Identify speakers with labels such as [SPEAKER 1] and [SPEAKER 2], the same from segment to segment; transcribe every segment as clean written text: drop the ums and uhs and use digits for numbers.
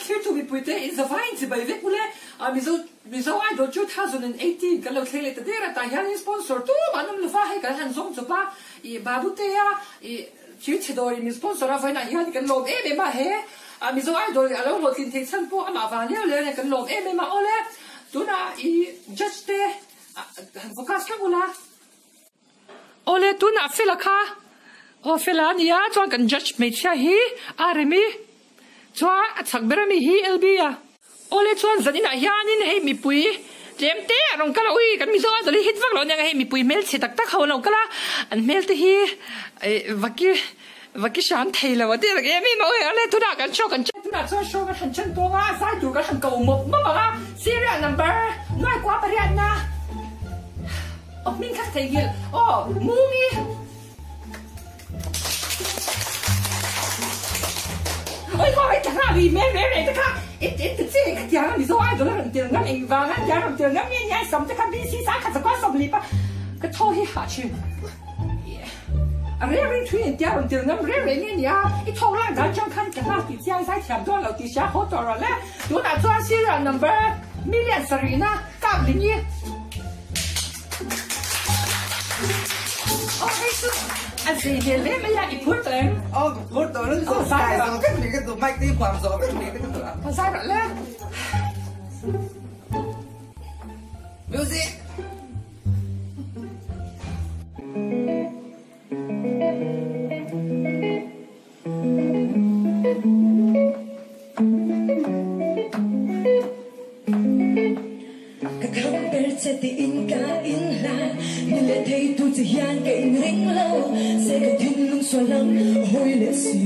[SPEAKER 1] thlirtu mipuite in zavaiin chibai vek ule a Mizo Mizo Idol 2018 kan lo thleng leh ta der a, tah hianin sponsor tumah an awm lova, hei kan han zawng chawp a, ih Babutea ih thil chhe dawrin min sponsor a vawiinah hian kan lawm em em a, he a Mizo Idol a lo hlawhtlin theih chhan pawh amah vang leu leu a nia kan lawm em em a, awle tunah ih judge te han focus hlauh ula. Awle tunah Fela kha aw Fela a nia chuan kan judge hmeichhia hi a rem i chuan a chak ber ami hi LB a. Awle chuan zan inah hianin hei mipui tlem te a rawn kal a ui kan Mizo idol hi hit vak lo aniang a hei mipui hmelchhe tak tak ho an lo kal a an hmel te hi eh vaki vaki hram thei lo a ti reng em em a ui awle tunah kan show kan tunah chuan show kan han chen tawng a zai tur kan han ko mawp mawp ang a serial number nuai kua pariatna. Aw hming kha ka theihnghilh aw Mumi. Oi maw hei thla ri mem reng reng te kha i i ti chi kha tiang a Mizo idol a rawn tel ngam eng vang a nia rawn tel ngam nge nia sam te kha BC sang khat zakua sawmli pa ka thaw hi hah thin a reng reng thui in tia rawn tel ngam reng reng nge nia i thawk lak dan chang khan ka hla ti chiang zai thiam dawn lo tih hria haw tawh rawh le tunah chuan serial number million sarihna kap ling i Aw hei chu a zei hmel hle mai a, i phur tawh em?
[SPEAKER 2] Aw ka phur tawh lo chu zai zawh vek mai ka duh, mic te hi huam zawh vek mai te ka duh a.
[SPEAKER 1] Ka zai rawh le.
[SPEAKER 2] Music!
[SPEAKER 3] Ka kham ber che tiin ka inhlan Ni leh thei tu che hian ka inring lo Se ka thinlung sual lam hawi leh si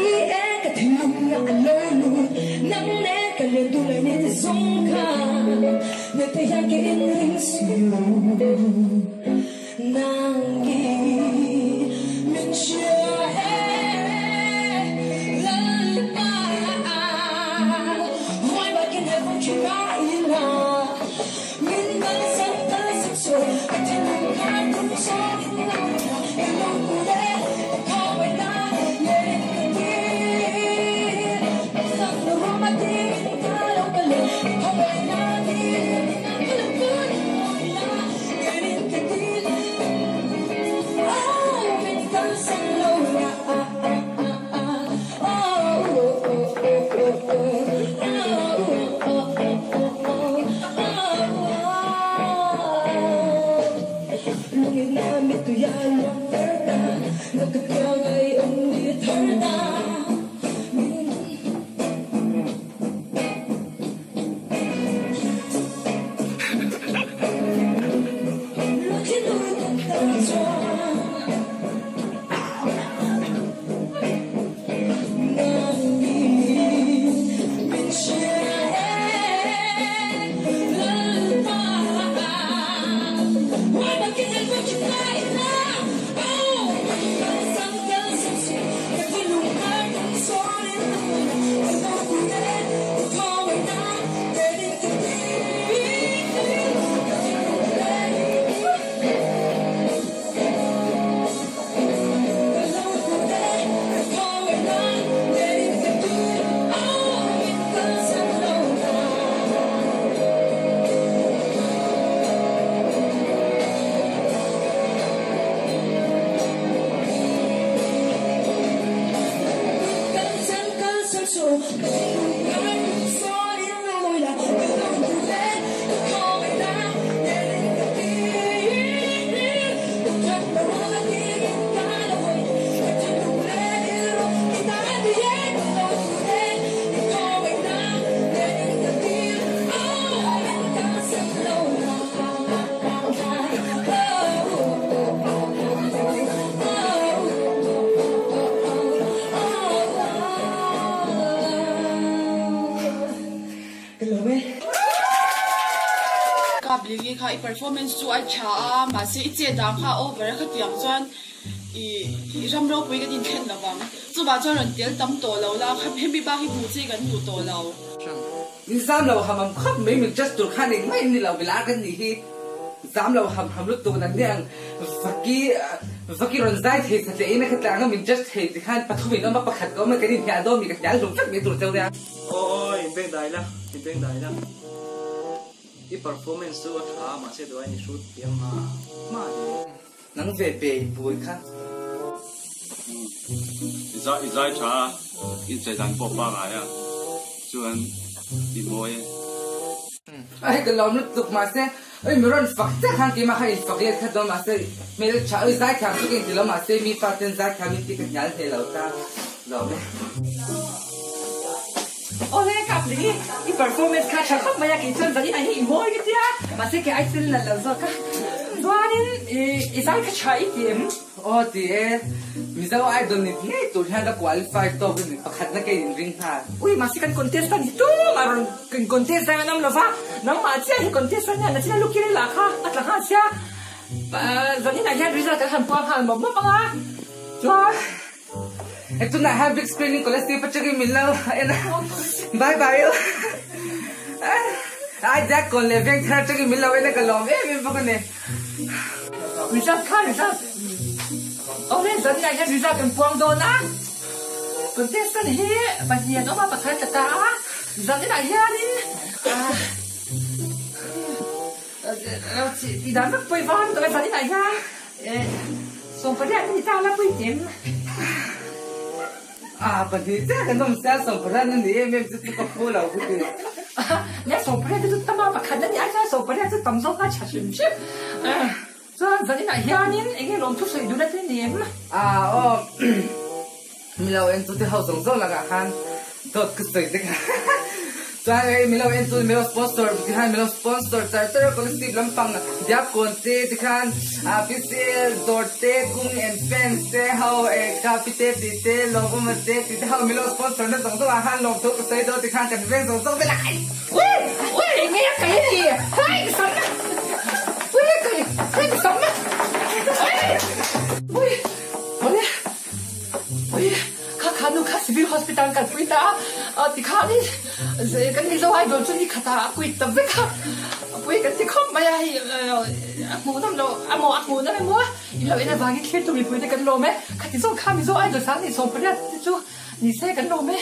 [SPEAKER 3] I e ka thinlung ah a lo lut Nang nen ka len duh lai ni te zawng kha Ni thei hian ka inring si lo Nang i min hria e Lalpa Huai bakin he vawng thin a ila Min kalsan kalsan sawi Ka thinlung kha tum sawn in lo la Ka lo kut e ka khawngaih na Ngerin ka tir Ka sang na rum a ding in ka lo kal e Ka khawngaih na tir Ka lo kut e
[SPEAKER 4] Kaplingi kha i performance chu a tha a, mahse i chet dan kha a over a khatiang chuan i i ram ropui kan inthlen lo vang. Chuvah chuan rawn tel tam tawh lo la, hemi bak hi hmuh chi kan duh tawh lo.
[SPEAKER 2] Nizam lo hamam khawp mai min just tur khan engmah in ni lo vilar kan nih hi. Zam lo ham ham lutuk nang nia ang Vaki Vaki rawn zai thei sa tle in a kha tlang a min judge thei ti khan pathum in awm a pakhat ka awm a kan inhnial dawn mi ka hnial hlum vek mai tur cheu nia.
[SPEAKER 5] Aw aw in beng dai la in beng dai la i performance chu a tha a mahse duai ni hrut thiam ma ma ni.
[SPEAKER 2] Nang ve bei bui kha.
[SPEAKER 6] I zai i zai tha a inchei dan pawh pangai a chuan i mawi e.
[SPEAKER 2] Ai ka lawm lutuk mahse oi mi rawn fak chiah khan keimah khan in fak let khat dawn mahse hmel tha oi zaithiam chu ka inti lo mahse mi pa ten zaithiam in ti ka hnial hle lo ta lawm e.
[SPEAKER 1] Awle ka pli i performance kha tha khawp mai a kei chuan zanin ah hian i mawi ka tia mahse kei ai tel nalh lo zawk a chuanin i zai kha tha i ti em?
[SPEAKER 2] Aw ti e, Mizo Idol ni ngei tur hian ka qualify tawk in pakhatna ka inring nghal.
[SPEAKER 1] Ui mahse kan contestant hi tum a rawn contest zai an awm lova, nangmah chiah hi contestant hian nachina lukir ila kha a tla nghal sia, zanin ah hian result kan han puang nghal mawp mawp ang a, chuan.
[SPEAKER 2] Hei tunah hian big screen in Kolasib atangin min lo en a, bye bye u. Ai Jack kawn leh veng thar atangin min lo en a ka lawm em em bawk a ni.
[SPEAKER 1] Result kha result. Awle zanin ah hian result kan puang dawn a, contestant hi pahnih an awm a, pakhat ka ta a, zanin ah hianin tih dan vak pawh i va han tawh e, zanin ah hian sawmpariat a ni ta la puitin.
[SPEAKER 2] A pahnih chiah kan awm sia sawmpariat a ni em em chu chu ka phu lo ka ti.
[SPEAKER 1] Nia sawmpariat te chu tam a pakhat a ni ai chuan sawmpariat chu tam zawk a tha hrim hrim. Chuan zaninah hianin eng nge lawmthu sawi duhna te ni em?
[SPEAKER 2] A aw Milo en chu te ho zawng zawng lakah khan dawt ka sawi te kha chuan hei Milo en chu Milo sponsor ti khan Milo sponsor char char a scholarship lampang Diakkawn te ti khan PCL dawr te Kung and fans te ho eh Kapi te ti te Lawmawma te ti te ho Milo sponsor na zawng zawng ah khan lawmthu ka sawi dawn ti khan kan veng zawng zawng vel a kai.
[SPEAKER 1] Ui! Ui! Eng nge a kai a ni? Hai ka sam na! Ui kai! Hai ka sam na! Ui! Ui! Ui! Ui! Kha kha nu kha civil hospital kan pui ta a, tikhanin kan Mizo Idol chu ni khatah a quit ta vek a, pui kan ti khawp mai a, hei a hmuh nawm loh a maw a hmuh nawm emaw in lo en avangin thlir tu mipui te kan lawm e, khati zawk kha Mizo Idol sang ni 18 te chu ni se kan lawm e.